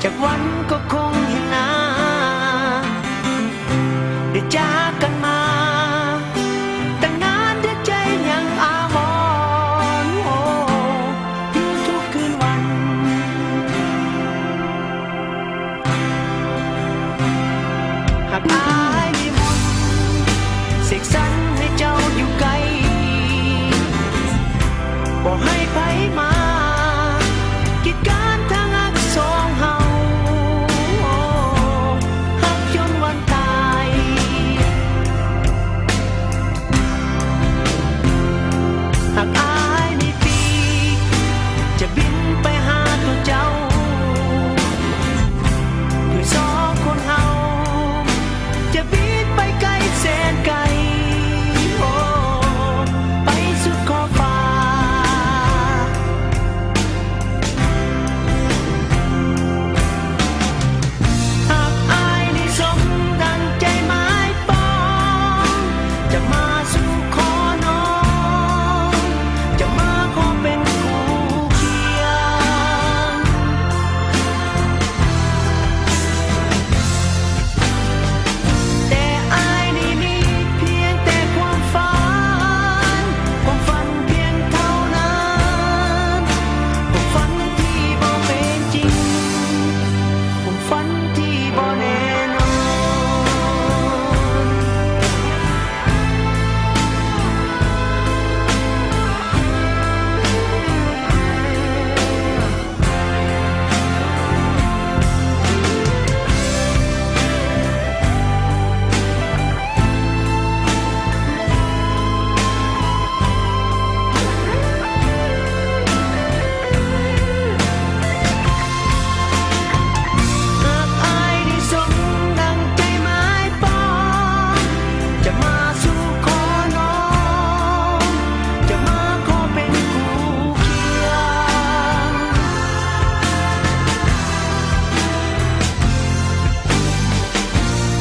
ຈັກວັນກໍຄົງເຫັນໜ້າ ໄດ້ຈາກກັນມາຕັ້ງນານ ແຕ່ໃຈຍັງອາວອນ ໂອ້ ຢູ່ທຸກຄືນວັນ. ຫາກອ້າຍມີມົນ ເສກສັນໃຫ້ເຈົ້າຢູ່ໃກ້ ບໍ່ໃຫ້ໃຜມາກີດກັນທາງຮັກສອງເຮົາ ຮັກຈົນວັນຕາຍ. ຫາກອ້າຍມີປີກ ຈະບິນໄປຫາຕົວເຈົ້າ ເພື່ອສອງຄົນເຮົາ ຈະບິນໄປໄກແສນໄກ ໂອ້ ໄປສຸດຂອບຟ້າ. ຫາກອ້າຍນີ້ສົມດັ່ງໃຈໝາຍປອງ ຈະມາສູ່ຂໍນ້ອງ ຈະມາຂໍເປັນຄູ່ຄຽງ. ແຕ່ອ້າຍນີ້ມີພຽງແຕ່ຄວາມຝັນ ຄວາມຝັນພຽງເທົ່ານັ້ນ ຄວາມຝັນທີ່ບໍ່ເປັນຈິງ ຄວາມຝັນທີ່ບໍ່ແນ່ນອນ. ຫາກອ້າຍນີ້ສົມດັ່ງໃຈໝາຍປອງ ຈະມາສູ່ຂໍນ້ອງ ຈະມາຂໍເປັນຄູ່ຄຽງ.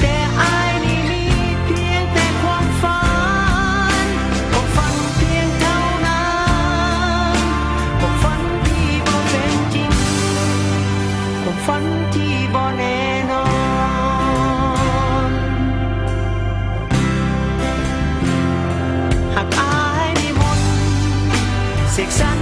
ແຕ່ອ້າຍນີ້ມີພຽງແຕ່ຄວາມຝັນ ຄວາມຝັນພຽງເທົ່ານັ້ນ ຄວາມຝັນທີ່ບໍ່ເປັນຈິງ ຄວາມຝັນທີ່ບໍ່ແນ່ນອນ. ຫາກອ້າຍມີມົນ ເສກສັນ